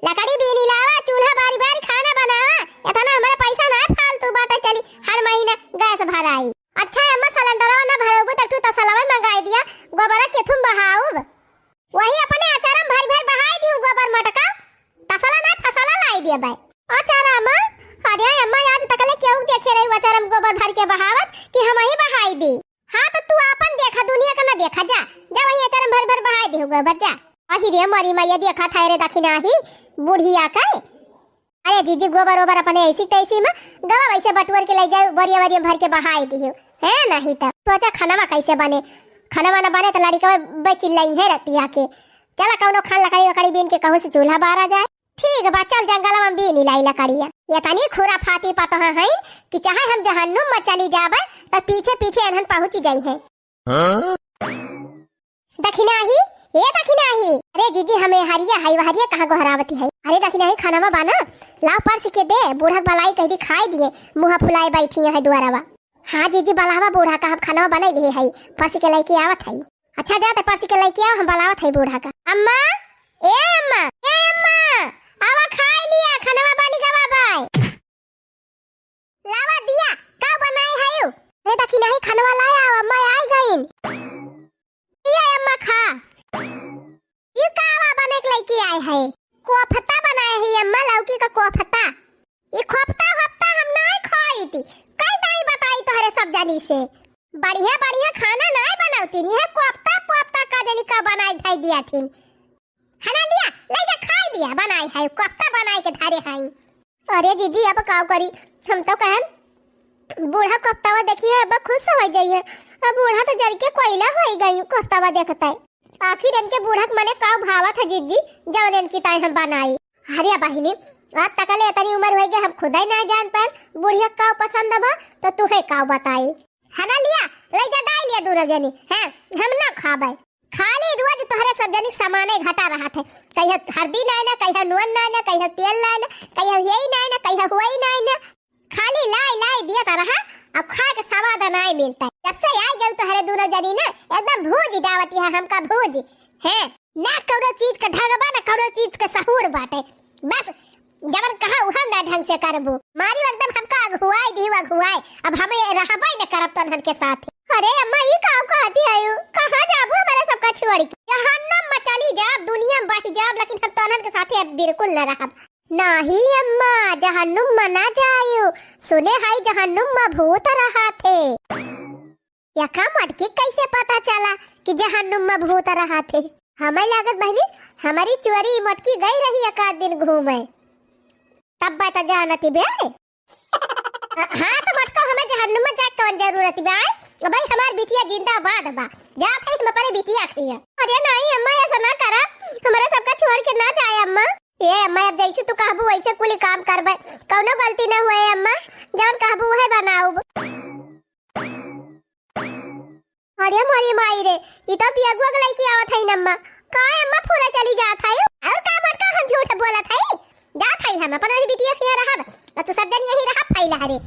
लकड़ी बीनी लावा, चूल्हा बारी बारी खाना बनावा, इतना हमारा पैसा ना फालतू बाटे, चली हर महीना गैस भराई। अच्छा अम्मा सिलेंडरवा ना भरउबू त तू तसलवा मंगाई दिया, गोबरा केथुम बहाउब। वही अपने अचारा मा भरि भरि बहाई दिहु गोबर मटका, तसला ना फसला लाई दिया बाई। अचारा मा, अरे अम्मा, आज तकले केहू देखे रही अचारा मा गोबर भरि के बहावत कि हमही बहाई दी। हाँ, त तू आपन देखा, दुनिया का ना देखा, जा, जा वही अचारा मा भरि भरि बहाई दिहु गोबर, जा। अही रे मरी मैया, देखा था रे दखिनाही बुढ़िया के। अरे जीजी, गोबर ओबर अपने ऐसी तैसी मा गवा वैसे बटुअर के लै जाओ, बोरिया वोरिया भर के बहाई दियो। है नहीं त सोचा खनवा कैसे बने, खनवा न बने त लड़िकवा बे चिल्लइहैं रतिया के। चला कौनो खान लकड़ी वकड़ी बीन के कहूँ से चूल्हा बारा जाए। ठीक बा, चल जंगलवा मा बीनी लाई लकड़िया। ये तनी खुराफाती पतोह हैं कि चाहे हम जहन्नुम मा चली जाबे त पीछे पीछे एनहन पहुँची जइहैं। हाँ? दखिनाही, ए दखिनाही। अरे जीजी, हमें हरिया है, वह हरिया कहाँ गोहरावती है? अरे दखिनाही, खाना मा बना, लाओ परस के दे, बूढ़ा क बलाई कह दी खाई दिए, मुँह फुलाए बैठी है दुआरवा। हाँ जीजी, बलावा बूढ़ा का, हम खाना मा बनाई लिए है, परस के लेके आवत है। अच्छा जाते परस के लेके आओ, हम बलावत है बूढ़ा का। अम्मा, ए अम्मा, ए अम्मा, आवा खाई लिया, खाना मा बनी गवा बाय। लावा दिया, का बनाए हयू? अरे दखिनाही, खनवा लाया, अम्मा आई गईन। ये अम्मा खा। ये कावा बने के लेके आए है? कोफता बनाए है अम्मा, लौकी का कोफता। ये खोफता होफता हम नाई खाई थी। कई दाई बा तनी से। बढ़िया बढ़िया खाना नाय बनावती, नहीं है कोफ्ता पोफ्ता का जनी का बनाई धई दिया थी। है ना, लिया, ले जा, खाई लिया, बनाई है, कोफ्ता बनाई के धरे हैं। अरे जीजी, अब काव करी, हम तो कहन बूढ़ा कोफ्तावा देखी है, अब खुश हो जाई है। अब बूढ़ा तो जर के कोयला हो गई कोफ्तावा देखता है। आखिर इनके बूढ़ा के मने काव भावत है जीजी, जवन इनकी ताई हम बनाई। अरे बहिनी, अब तकले इतनी उम्र हो गई, हम खुद ही ना जान पाए बूढ़िया काव पसंद बा, तो तुहे काव बताई। है ना, लिया, ले जा, डाल लिया दोनों जनी। हैं, हम ना खाबे। खाली रोज तोहरे सब जनी सामाने घटा रहत है। कहियो हरदी नाय ना, कहियो नून नाय ना, कहियो तेल नाय ना, कहियो यही नाय ना, कहियो हुई नाय ना। खाली लाई लाई दिया तो रहा, अब खाए के स्वाद नाय मिलता है। जब से आई गई तोहरे दोनों जनी ना, एकदम भूज जावती है हमका, भूज। हैं, ना कौनो चीज के ढंग बा, ना कौनो चीज के सहूर बाटे। बस जवन कहा उहन ना ढंग से करबू। मारी एकदम हमका अगुआई दिहु, अगुआई। अब हम ये रहबे न करब तोहन के साथ। अरे अम्मा, ई का कहती है यू? कहाँ जाबू हमारे सबका छोड़ के? जहन्नुम में चली जाब, दुनिया में बस जाब, लेकिन हम तोहन के साथे अब बिल्कुल न रहब। नहीं अम्मा, जहन्नुम में ना जायू। सुने हई जहन्नुम में भूत रहत है। यका मटकी कैसे पता चला कि जहन्नुम में भूत रहत है? हमें लागत बहिनी, हमारी चोरी मटकी गई रही एक आध दिन घूमे, तब बता जानती बे। हाँ, तो मटको, हमें जहन्नुम में जाए कौन जरूरत बा? भाई, हमार बिटिया जिंदाबाद बा। जात है हम अपने बिटिया खिया। अरे नहीं अम्मा, ऐसा ना करा, हमारे सबका छोड़ के ना जाए अम्मा। ए अम्मा, अब जैसे तू कहबू वैसे कुली काम करबे, कौनो गलती ना हुए अम्मा, जवन कहबू वह बनाउब। अरे मोरी माई रे, ई तो पियगुआ के लइकी आवत है अम्मा। का अम्मा, पूरा चली जात है? और का मटका हम झूठ बोलत है? जात है हम अपन वही बिटिया से रहब। और तू सब जन यही रहा फैला रे।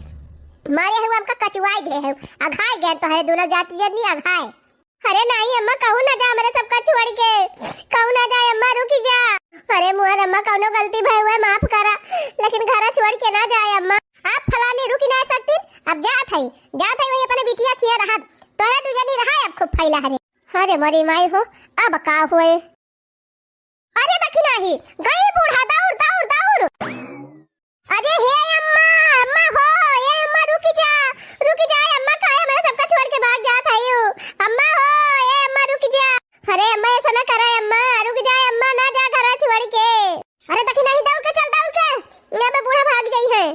मारे हऊ हमका कचुआई दे हऊ। अघाई गए तो है दोनों जाति जनी अघाए। अरे नहीं अम्मा, कहू ना जा हमरे सबका छोड़ के। कहू ना जा अम्मा, रुकी जा। अरे मोहन अम्मा, कौनो गलती भई हुए, माफ करा, लेकिन घरा छोड़ के ना जाए अम्मा। आप फलानी रुकी ना सकती, अब जात है, जात है वही अपने बिटिया खिया रहब। तोहरे दू जनी रहा अब खूब फैला हरे। अरे मोरी माई हो, अब का होए? अरे देखी नाही, गई बूढ़ा, दौड़, दौड़, दौड़। अरे हे अम्मा, अम्मा हो, हे अम्मा रुकी जा, रुकी जा, अम्मा काहे हमारे सबका छोड़ के भाग जात है यू? अम्मा हो, हे अम्मा रुकी जा। अरे अम्मा ऐसा ना करे अम्मा, रुकी जा अम्मा, ना जा घरा छोड़ के। अरे देखी नाही, दौड़ के चल, दौड़ के, यहाँ पे बूढ़ा भाग गई है।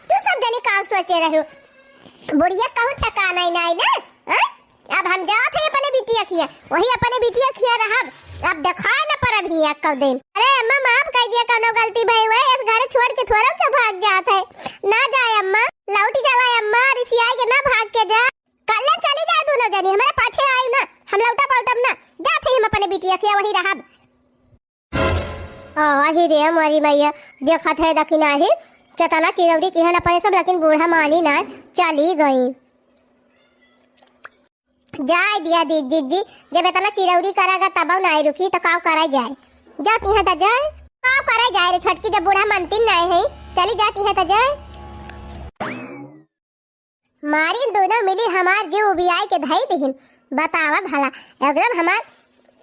तू सब जनी का सोचे रहू? बुढ़िया कहूँ ठिकाना ही नहीं ना, हाँ? अब हम जात है अपने बिटिया खिया, वही अपने बिटिया खिया रहब। अब देखाए न परब ही एक दिन। अरे अम्मा, माफ कर दिया, कौनो गलती भई हुए, इस घर छोड़ के थोड़ा क्यों भाग जात है? ना जाए अम्मा, लौट चला अम्मा, रिसियाई के ना भाग के जा। कल चली जाए दोनों जनी, हमारे पाछे आई ना, हम लौटा पलटब ना, जात है हम अपने बिटिया खिया, वही रहब। आही रे मोरी मैया, देखत है दखिनाही, केतना चिरौरी किहन अपने सब, लेकिन बूढ़ा मानी ना, चली गई। जाए दिया दी जिज्जी, जब इतना चिरौरी करेगा तब ना रुकी तो काव करा जाए। जाती है तो जाए, काव करा जाए रे छोटकी, जब बूढ़ा मनती ना है, चली जाती है तो जाए। मारिन दोनों मिली हमार जीव उबियाई के धई दिहिन। बतावा भला, एकदम हमार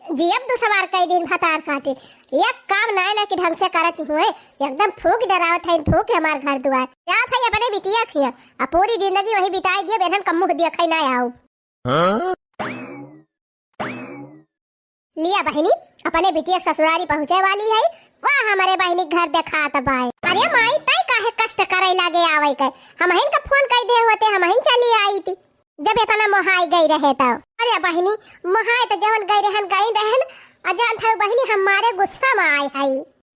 जियब दुसवार कई दिहिन भतार काटिन। एक काम नाय ना कि ढंग से करत हुए, एकदम फूक डरावत है, फूक हमार घर दुआर। जात है अपने बिटिया खिया, अब पूरी जिंदगी वही बिताई दियब, एनहन कम मुँह देखई ना आउब। हाँ? लिया बहिनी, अपने बिटिया के ससुरारी पहुँचे वाली है। वाह, हमारे बहिनी के घर देखात बाय। अरे माई, तय काहे कष्ट करे लागे आवे के? हमहिन का फोन कई दे होते, हमहिन चली आई थी, जब इतना मोहाई गई रहे तो। अरे बहिनी, मोहाई तो जवन गई रहन, गई रहन। आ जान था बहिनी, हमारे गुस्सा में आए है।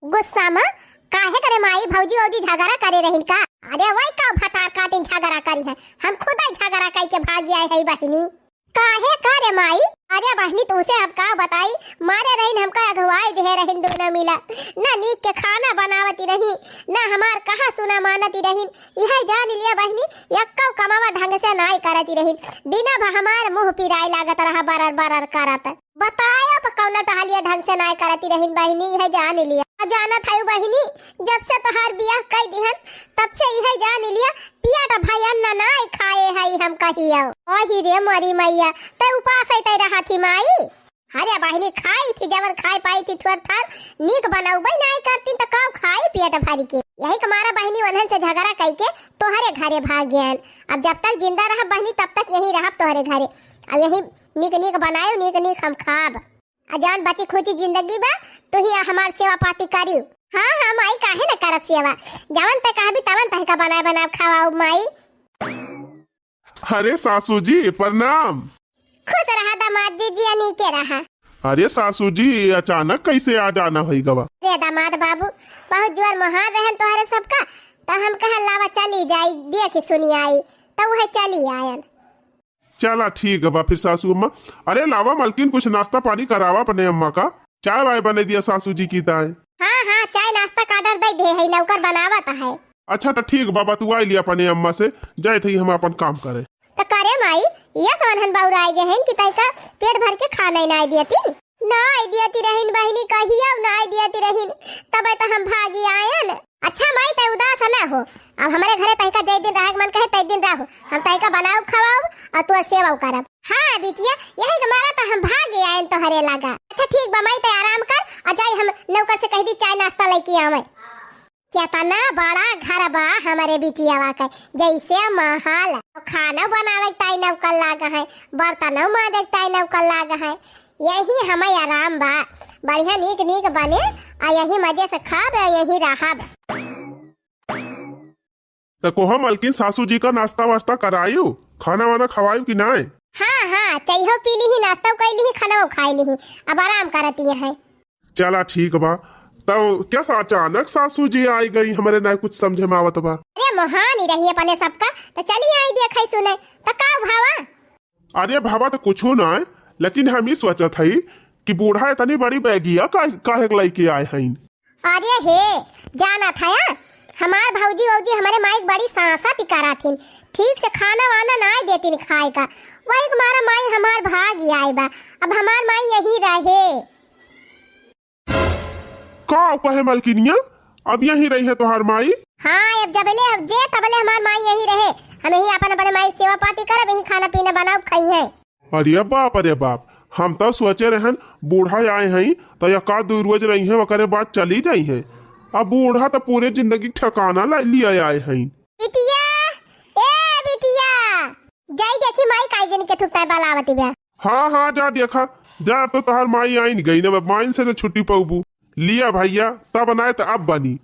गुस्सा में? काहे करे माई, भौजी औजी झगड़ा करे रहिन का? अरे वही का भतार काटिन झगड़ा करी है, हम खुद ही झगड़ा कई के भागी आए है बहिनी। काहे का रे माई? अरे बहिनी, तुमसे हम का बताई, मारे रहिन, हमका अगुवाई दे रहिन दोनों मिला, ना नीक के खाना बनावती रही, ना हमार कहा सुना मानती रहिन। यह जान लिया बहिनी, यक्को कमावा ढंग से नाई करती रहिन, दिना भर हमार मुँह पिराए लागत रहा बरर बरर करत। बताया पर कौना टहलिया ढंग से नाय करती रहिन बहिनी, यह जान लिया। आ जानत है बहिनी, जब से तोहार बियाह कई दिहन, तब से यह जान लिया, पिया तो भाई अन्न नाय खाए है हम कहियो। ओही रे मोरी मैया, तै उपास है तै रहा थी माई। अरे बहिनी, खाई थी, जवन खाए पाई थी थोर थार, नीक बनउबे नाई करतीन त का खाई पेट भर के। यही के मारा बहिनी उन्हन से झगड़ा कई के तोहरे घरे भाग गयन। अब जब तक जिंदा रहब बहिनी, तब तक यही रहब तोहरे घरे। अब यही नीक नीक बनायो, नीक नीक हम खाब। आ जवन बची खुची जिंदगी बा, तू ही हमार सेवा पाती करियो। हाँ, हाँ माई, काहे न करब सेवा? जवन ते कहबी तवन तहका बनाए बनाए खवाउब माई। अरे सासू जी, प्रणाम। खुश रहा दामाद जी, जिया नीके रहा। अरे सासू जी, अचानक कैसे आ जाना होई गवा? अरे दामाद बाबू, बहुत जोर मोहार रहन तोहरे सबका, त हम कहल लावा चली जाई, देखी सुनी आई, त उहे चली आयन। चला ठीक बा फिर सासू अम्मा। अरे लावा मलकिन, कुछ नाश्ता पानी करावा अपने अम्मा का। चाय वाय बने दिया सासू जी की ताए। हाँ, हाँ, चाय नाश्ता का order दे दे है, नौकर बनावत है। अच्छा त ठीक बा, बतुआई लिया अपने अम्मा से, जाए थे हम अपन काम करे। त करे माई, ये सवनहन बउराए गए हैं कि तैका पेट भर के खाना ही नाई दियती। नाई दियती रहिन बहिनी, कहिया नाई दियती रहिन, तबे त हम भागी आयन। अच्छा माई, तै उदास ना हो, अब हमरे घरे तैका जय दिन रहे के मन कहे तै दिन रहो, हम तैका बनाउब खवाउब और तोर सेवा करब। हाँ बिटिया, यही के मारा त हम भागे आयन तोहरे लगा। अच्छा ठीक बा माई, तै आराम कर और जाई हम नौकर से कह दी चाय नाश्ता लेके आवे। केतना बड़ा घर बा हमरे बिटियावा के, जैसे महल। खाना बनावे के ताई नौकर लाग है, बर्तन माजे के ताई नौकर लाग है। यही हमें आराम बा, बढ़िया नीक नीक बने, आ यही मजे से खाब, आ यही रहब। त कोहा मलकिन, सासू जी का नाश्ता वास्ता करायु, खाना वाना खवायु कि नाय? हाँ, हाँ, चाहो पी लीही, नाश्ता कई लीही, खाना खाई लीही, अब आराम करती है। चला ठीक बा। तब कैसा अचानक सासू जी आई गई, हमरे ना कुछ समझे में आवत बा। अरे मोहानी रही अपने सबका, त चली आई देखई सुनई, त का भावा? अरे भावा त कुछो ना है, लेकिन हम ही सोचत हई कि बूढ़ा इतनी बड़ी बैगिया का, काहे के लइके आए हईन? अरे हे, जाना था या? हमार भौजी वौजी हमरे माई के बड़ी सासत करा थिन, ठीक से खाना वाना ना देतिन खाए का, वही के मारा माई हमार भाग आई बा। अब हमार माई यही रहे। का कहे मलकिनिया, अब यही रही है तोहार माई? हाँ, अब जबले, अब जे तबले हमार माई यही रहे, हम यही अपन, अपने माई सेवा पाती करब, यही खाना पीना बनाउब, खाई है। अरे बाप, अरे बाप, हम तो सोचे रहन बूढ़ा आए हैं तो एक आध दो रोज रही हैं, ओकरे बाद चली जाई हैं। अब बूढ़ा तो पूरे जिंदगी ठिकाना ला लिया आए हैं। बिटिया, ए बिटिया, जाई देखी माई काई दिन के थुकता है बलावती बा। हाँ, हाँ, जा देखा, जा, अब तो तोहार माई आइन गई ना, अब माइन से न छुट्टी पउबू। लिया भैया, तब नाय त अब बनी।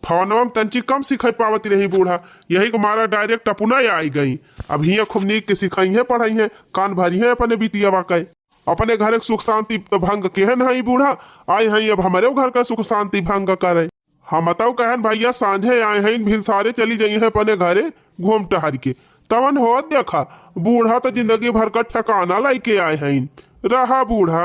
फोनवा में तंची कम सिखाई पावती रही बूढ़ा, यही के मारा direct अपना आई गई। अब हियाँ खूब नीक के सिखाई है, पढ़ाई है, कान भरी है अपने बिटियावा के। अपने घर के सुख शांति तो भंग केहन है बूढ़ा, आए हैं अब हमरे घर का सुख शांति भंग करे। हम तउ कहन भैया सांझे आए हैं, भिनसारे चली जाई हैं अपने घरे घूम टहर के। तवन हो देखा, बूढ़ा तो जिंदगी भर का ठिकाना लइके आए हैं। रहा बूढ़ा,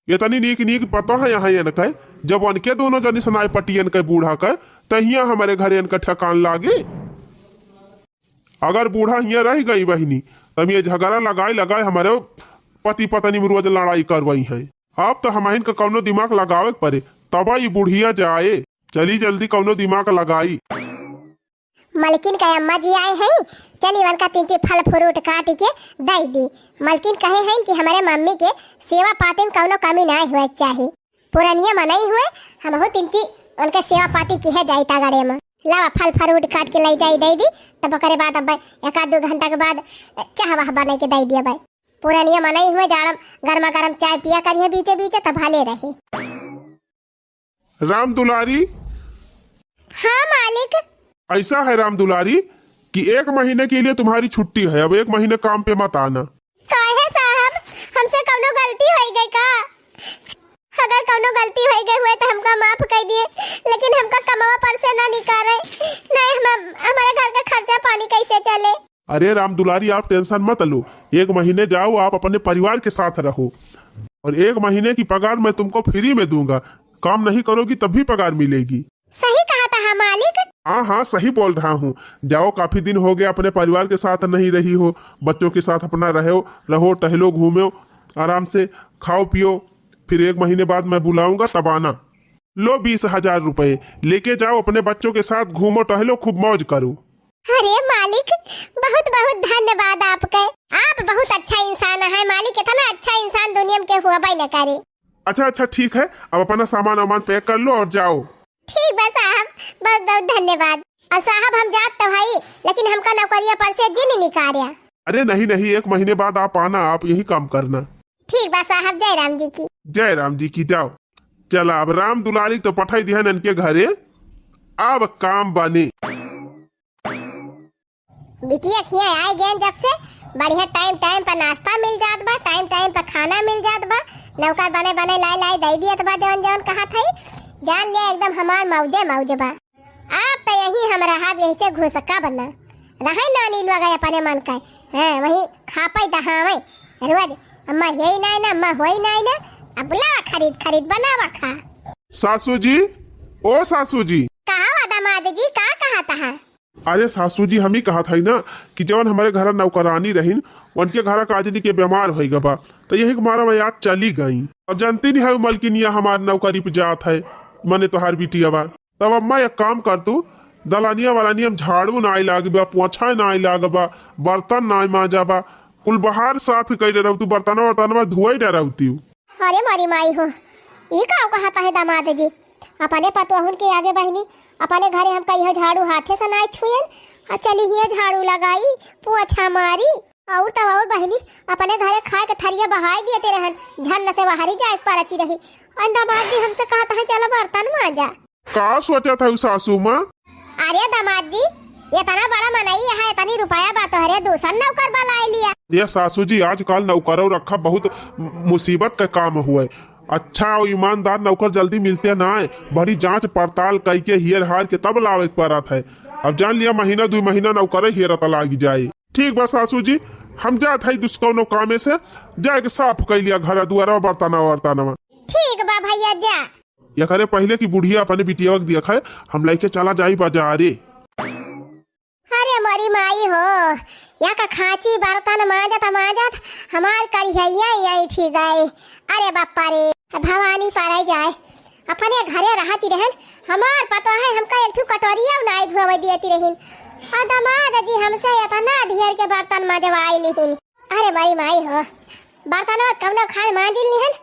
इतनी नीक नीक पता है यहाँ इनके, जब उनके दोनों जनी सनाए पटियन के बूढ़ा के, त हियाँ हमरे घरे इनका ठिकान लागे। अगर बूढ़ा हियाँ रह गई बहिनी, तब ये झगड़ा लगाए लगाए हमरे पति पत्नी में रोज लड़ाई करवाई है। अब तो हमहिन का कौनो दिमाग लगावे के पड़े, तब ई बुढ़िया जाए। चली जल्दी कौनो दिमाग लगाई। मलकिन के अम्मा जी आए हैं, चली उनका तिनची फल फ्रूट काट के दे दी। मलकिन कहे हैं कि हमरे मम्मी के सेवा पाती में कौनो कमी ना हुए के चाही। पुरनिया मनई हुए, हमहू तिनची उनके सेवा पाती किहे जाई तागड़े में। लावा फल फ्रूट काट के ले जाई दे दी, तब ओकरे बाद अब एक आध दो घंटा के बाद चाह वाह बना के दे दिया भाई। पुरनिया मनई हुए, जाड़म गर्मा गर्म चाय पिया करिए बीचे बीचे, तब भले रहे। राम दुलारी। हाँ मालिक। ऐसा है राम दुलारी कि एक महीने के लिए तुम्हारी छुट्टी है, अब एक महीने काम पे मत आना। काहे साहब, हमसे कौनो गलती होई गई का? अगर कौनो गलती होई गई हुए तो हमका माफ कर दिए, लेकिन हमका कमवा पर से ना निकाले, नहीं हम, हमारे घर का खर्चा पानी कैसे चले? अरे राम दुलारी, आप tension मत लो, एक महीने जाओ, आप अपने परिवार के साथ रहो, और एक महीने की पगार मैं तुमको free में दूंगा। काम नहीं करोगी तब भी पगार मिलेगी। सही कहा था, हाँ मालिक। हाँ, हाँ, सही बोल रहा हूँ। जाओ, काफी दिन हो गया, अपने परिवार के साथ नहीं रही हो, बच्चों के साथ अपना रहो, रहो, टहलो, घूमो, आराम से खाओ पियो, फिर एक महीने बाद मैं बुलाऊंगा तब आना। लो बीस हजार रुपए, लेके जाओ, अपने बच्चों के साथ घूमो टहलो, खूब मौज करो। अरे मालिक, बहुत बहुत धन्यवाद आपके, आप बहुत अच्छा इंसान है मालिक, इतना अच्छा इंसान दुनिया में के हो न करे। अच्छा, अच्छा, ठीक है, अब अपना सामान वामान pack कर लो और जाओ। ठीक बा साहब, बहुत बहुत धन्यवाद। और साहब, हम जात तो हई, लेकिन हमका नौकरिया पर से जिन निकार्या। अरे नहीं, नहीं, एक महीने बाद आप आना, आप यही काम करना। ठीक बा साहब, जय राम जी की। जय राम जी की, जाओ। चला, अब राम दुलारी तो पठाई दिहन इनके घरे, अब काम बने। बिटिया खिया आए गए जब से, बढ़िया time time पर नाश्ता मिल जात बा, time time पर खाना मिल जात बा, नौकर बने बने लाई लाई दे दियत बा, जौन जौन कहा थई, जान लिया एकदम हमार मौजे मौज बा। आप तो यही हम रहब, यही से घुसका बना रहे नानी लोग अपने मन का, हाँ, वही खा पाई दहावे रोज, अम्मा यही नाई ना, अम्मा होई नाई ना, अब ला खरीद खरीद बनावा खा। सासू जी, ओ सासू जी। कहा हुआ दामाद जी, का कहा तहा? अरे सासू जी, हम ही कहत हई ना कि जवन हमरे घर नौकरानी रहिन, उनके घर काजनी के बीमार होई गबा, तो यही के मारा मैं आज चली गई। अब जानती नहीं है मलकिनिया हमार नौकरी पे जात है, मने तोहार बिटिया बा। तब अम्मा एक काम कर तू, दलानिया वालानिया में झाड़ू नाई लाग बा, पोछा नाई लाग बा, बर्तन नाई मांजा बा, कुल बाहर साफ कई डरौतू, बर्तन वर्तन में धोई डरौती। अरे मोरी माई हो, ई का कहत है दामाद जी? अपने पतोहुन के आगे बहिनी, अपने घरे हम कहियो झाड़ू हाथे से नाई छुएन, और चली हिया झाड़ू लगाई, पोछा मारी, और तो और बहिनी, अपने घरे खाए के थरिया बहाई दियते रहन, झन से बाहरी जाए के परती रही। और दामाद जी हमसे कहत है, "चला बर्तन मांजा।" का सोचत है सासू माँ? अरे दामाद जी, इतना बड़ा मनई है, इतनी रुपया बा, तोहरे दूसर नौकर बलाई लिया। ये सासू जी, आजकल नौकरों रखा बहुत मुसीबत का काम हुए। अच्छा और ईमानदार नौकर जल्दी मिलते ना है, बड़ी जांच पड़ताल कई के हियर हार के तब लावे के परत है। अब जान लिया, महीना दुई महीना नौकर हेरत लाग जाए। ठीक बा सासू जी, हम जात हई दुस कौनो कामे से, जाए के साफ कई लिया घर दुआरा बर्तनवा वर्तनवा। ठीक बा भैया, जा। एकरे पहिले की बुढ़िया अपने बिटिया के दिया खाए, हम लेके चला जाई बाजारे। अरे मोरी माई हो, या का खांची बर्तन मांजत मांजत हमार करिहैया यही ठीक गए। अरे बापा रे, भवानी पारे जाए, अपने घरे रहती रहन, हमार पतोह है हमका एक ठो कटोरिया नाई धोवे दियती रहिन। और दामाद जी हमसे इतना ढेर के बर्तन मजवाई लिहिन। अरे माई, माई हो, बर्तनवा कौनो खान मांजिल लिहन,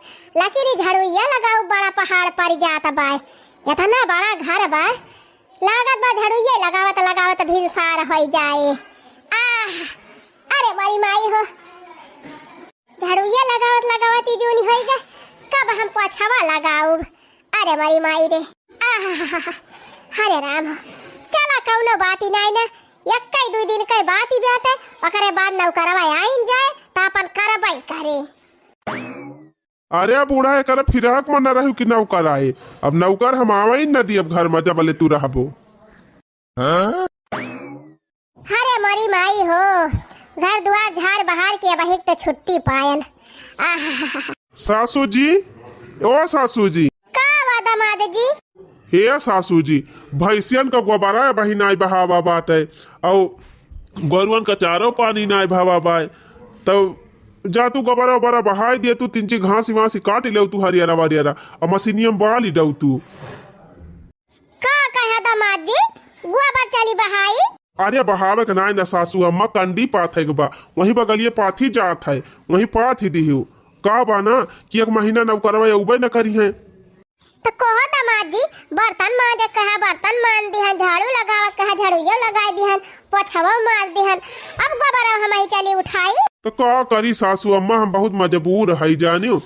लेकिन ई झड़ुइया लगाऊ बड़ा पहाड़ पर जात बाय। इतना बड़ा घर बा, लागत बा झड़ुइया लगावत लगावत भिनसार होई जाए। आह, अरे माई, माई हो, झड़ुइया लगावत लगावत ई जूनी होई गए, कब हम पोछवा लगाऊ? अरे मरी माई रे। आहाहाहा। हरे राम। चला कौनो बात ही नाई ना। यक्कई दुई दिन के बात ही बाटे। ओकरे बाद नौकरवा आइन जाए त अपन करबई करे। अरे बूढ़ा, एकर फिराक में न रहू कि नौकर आए। अब नौकर हम आवे ही न दियब घर में जबले तू रहबो। हाँ? अरे मोरी माई हो, घर दुआर झाड़ बहार के अबहिक त छुट्टी पायन। आहा। सासू जी, ओ सासू जी। का बा दामाद जी? हे सासू जी, भैंसियन का गोबरा बही नाई बहावा बाटे, औ गोरुअन का चारो पानी नाई बहावा बाय, तब जा तू गोबरा ओबरा बहाई दे, तू तीन चार घास वास काट ले तू हरियरा वरियरा, और मशीनिया में बाल ही दऊ तू। का कहे दामाद जी, गोबर चली बहाई? अरे बहावे के नाई ना सासू, अम्मा कंडी पाथे के बा, वहीं बगलिए पाथी जात है, वहीं पाथी दिहू। का बा ना कि एक महीना नौकरवा अउबे न करी है। त कहो दामाद जी, बर्तन मांजे कहा बर्तन मांज दिहन, झाड़ू लगावत कहा झाड़ूयो लगाई दिहन, पोछवो मार दिहन, अब गोबरवा हमही चली उठाई। त का करी सासू अम्मा, हम बहुत मजबूर हई जानियो।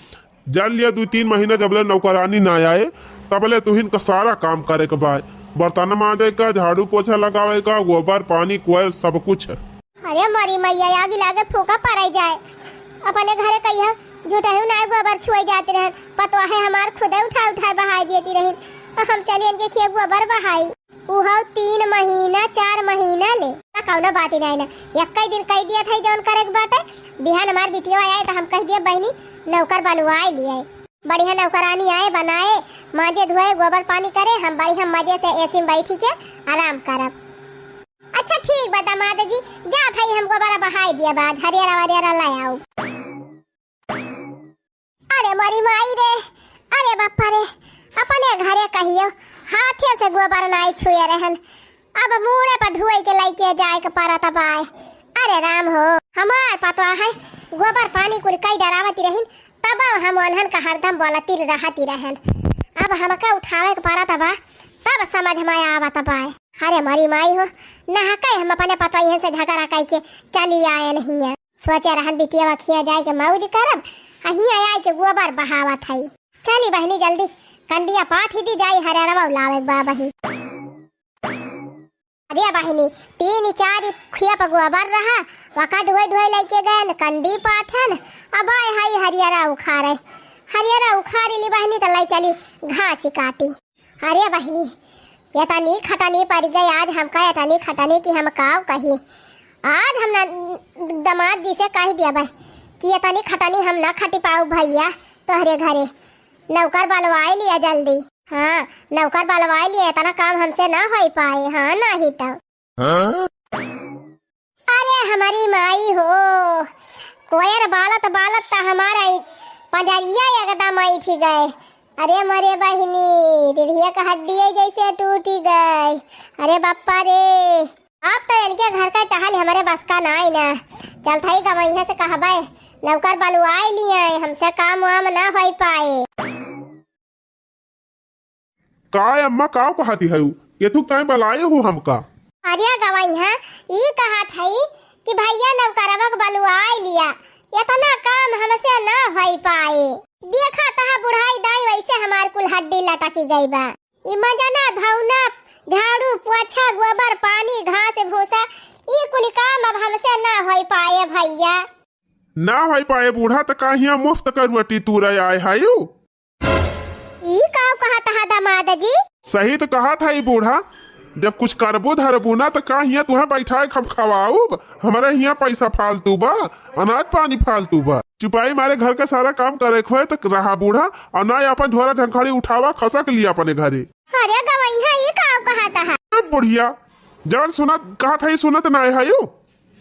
जान लिया, दुई तीन महीना जबले नौकरानी ना आए, तबले तुहिन का सारा काम करे के बा। बर्तन मांजे का, झाड़ू पोछा लगावे का, गोबर, पानी, कोयल, सब कुछ। अरे मोरी मैया, आगी लागे फूका पड़ाई जाए। अपने घरे कहिया झूठहू ना गोबर छुए जात रहन, पतवाहे हमार खुदे उठा उठा बहाई देती रहिन। हम चली इनके खिया गोबर बहाई। उहो तीन महीना, चार महीना ले। ना कौनो बात ही नहीं ना, एक्कै दिन कह दिया था जौन करे के बाटे। बिहान हमार बिटिया आए त हम कह दिया, "बहिनी, नौकर बलुआए लिए, बढ़िया नौकरानी आए, बनाए, मांजे धोए, गोबर पानी करे, हम बढ़िया मजे से एसी में बैठी के आराम करब।" अच्छा ठीक बा दामाद जी, जात हई हम गोबर बहाई दिया बा, हरियरा वरियरा ले आओ। अरे मोरी माई रे, अरे बापा रे, अपने घरे कहियो हाथे से गोबर नाई छुए रहन, अब मूड़े पर ढुए के लइके जाए के परत बाय। अरे राम हो, हमार पतवा है, गोबर पानी कुल कई डरावती रहिन, तब अब हम ओन्हन का हरदम बोलती रहती रहन, अब हमका उठावे के पड़त बा, तब समझ में आवत बा। अरे मोरी माई हो, नहके हम अपने पतोहियन से झगड़ा कइके चली आएन हियाँ। सोचे रहन बिटिया खिया जाइके मौज करब, आ हियाँ आइके गोबर बहावत हई। चली बहिनी जल्दी कंडिया पाथि दी जाई, हरियरवा लावे बा बही। अरे बहिनी, तीन चार खेप गोबर रहा, वका ढोई ढोई लइके गएन, कंडी पाथन, अब आए हई हरियरा उखारे। हरियरा उखारी ली बहिनी, त लई चली घास काटी। अरे बहिनी, एतनी खटनी परि गई आज हमका, एतनी खटनी कि हम काव कही। आज हम न, दमाद जी से कहि दिया बा कि एतनी खटनी हम न खटि पाउब भइया, तोहरे घरे नौकर बलवाइ लिया जल्दी। हाँ, नौकर बलवाइ लिया, एतना काम हमसे न होइ पाए। हाँ, नाहीं त। हाँ? अरे हमरी माई हो, कोयर बालत बालत त हमारा ई पंजरिया एकदम ऐठी गए। अरे मोरे बहिनी, रीढ़िया क हड्डिया जैसे टूटी गए। अरे बप्पा रे, अब त इनके घर क टहल हमरे बस क नाई ना। चलत हई गवइहाँ से कहबे, नौकर बलुआइ लिया, हमसे काम वाम न होइ पाए। का अम्मा, का कहती हऊ? एथू काहे बलाए हो हमका? अरे गवइहाँ, ई कहत हई कि भइया नौकरवा क बलुआइ लिया, एतना काम हमसे न होइ पाए। देखा तहा बुढ़ाई दाई वैसे हमार कुल हड्डी लटकी गई बा। ई मजना, धौना, झाड़ू, पोछा, गोबर, पानी, घास, भूसा, ई कुल काम अब हमसे न होइ पाए भइया। ना होइ पाए बूढ़ा, त का हियाँ मुफ्त क रोटी तूरे आए हऊ? ई का कहत हा दमाद जी? सही त कहत हा ई बूढ़ा, जब कुछ करबू धरबू ना त का हियाँ तुहें बैठाए हम खवाउब? हमरे हियाँ पैसा फालतू बा, अनाज पानी फालतू बा। चुपाई मारे घर क सारा काम करे क होए त रहा बूढ़ा, अउर ना आपन झोरा झंखड़ी उठावा, खसक लिया अपने घरे। अरे गवइहाँ, ई का कहत हा? ए बुढ़िया, जवन सुनत कहत हा ई सुनत ना हऊ।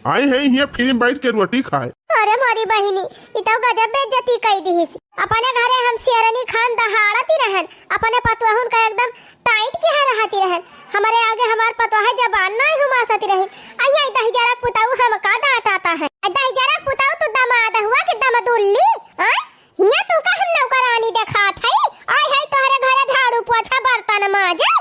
आई है हियाँ free में बैठ के रोटी खाए। अरे मोरी बहिनी, ई तो गजब बेइज्जती कई दिहिस। अपने घरे हम शेरनी खान दहाड़ती रहन, अपने पतोहुन का एकदम tight किहा रहती रहन। हमरे आगे हमार पतोह जबान नाई हुमासती रहिन। अइया ई दहिजरा पुताऊ हमका डांटाता है। ए दहिजरा पुताऊ तू दमाद हुआ कि दमदुल्ली? आय? हियाँ तू का हम नौकरानी देखात हई? आय है तोहरे घरे झाड़ू पोछा बर्तन माजे।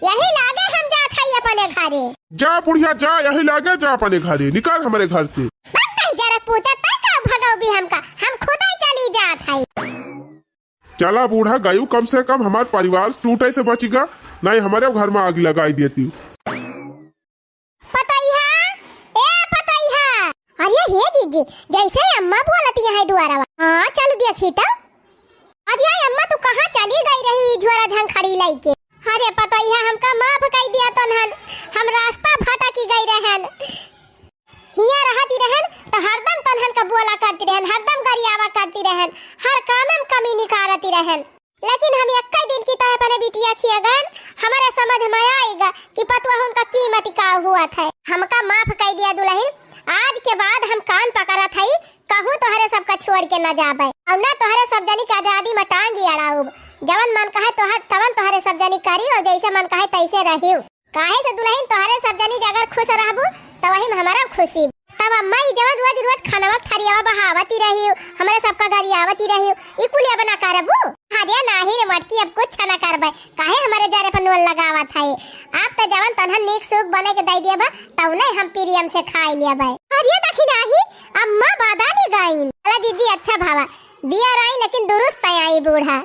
यही लागे हम जात हई अपने घरे। जा बुढ़िया जा, यही लागे जा अपने घरे, निकल हमरे घर से। बक कहीं जरा पूते तय का भगौबी हमका, हम खुदे चली जात हई। चला बूढ़ा गयू, कम से कम हमार परिवार टूटे से बचिगा, नहीं हमरे घर में आग लगाई देती। पतोहिया, ए पतोहिया। अरे हे जीजी, जैसे अम्मा बोलती है दुआरवा। हाँ, चल देखी तो। अरे अम्मा, तू कहाँ चली गई रही ई झोरा झंखड़ी लइके? अरे पतोहिया, हमका माफ कई दिया तोन्हन, हम रास्ता भटकी गई रहन। हियाँ रहती रहन त हरदम तोन्हन का बोला करती रहन, हरदम गरियावा करती रहन, हर काम में कमी निकारती रहन। लेकिन हम एक्कै दिन की तय अपने बिटिया खिया गन, हमरे समझ में आइगा कि पतोहुन का कीमत का हुआ था। हमका माफ कई दिया दुलहिन, आज के बाद हम कान पकड़त हई, कहूँ तोहरे सबका छोड़ के न जाबे, अउर न तोहरे सब जनी के आजादी में टांगी अड़ाउब। जवन मन कहे तोहर, तवन तोहरे सब जनी करी, अउर जैसे मन कहे तैसे रहियो। काहे से दुलहिन, तोहरे सब जनी जे अगर खुश रहबू, त वही में हमारा खुशी। तब अम्मा ई जवन रोज रोज खानवा के थरियावा बहावती रहियो, हमरे सबका गरियावती रहियो, ई कुल अब ना करबू? अरे नाही रे मटकी, अब कुछ ना करबे। काहे हमरे जरे पर नून लगावत है? आप त जवन तोन्हन नीक सूख बने के दई दिया बा, तउने हम प्रेम से खाई लिया बा। अरे देखी नाही, अम्मा बदली गईन। अला जीजी, अच्छा भावा, दिया राई लेकिन दुरुस्त आई बूढ़ा।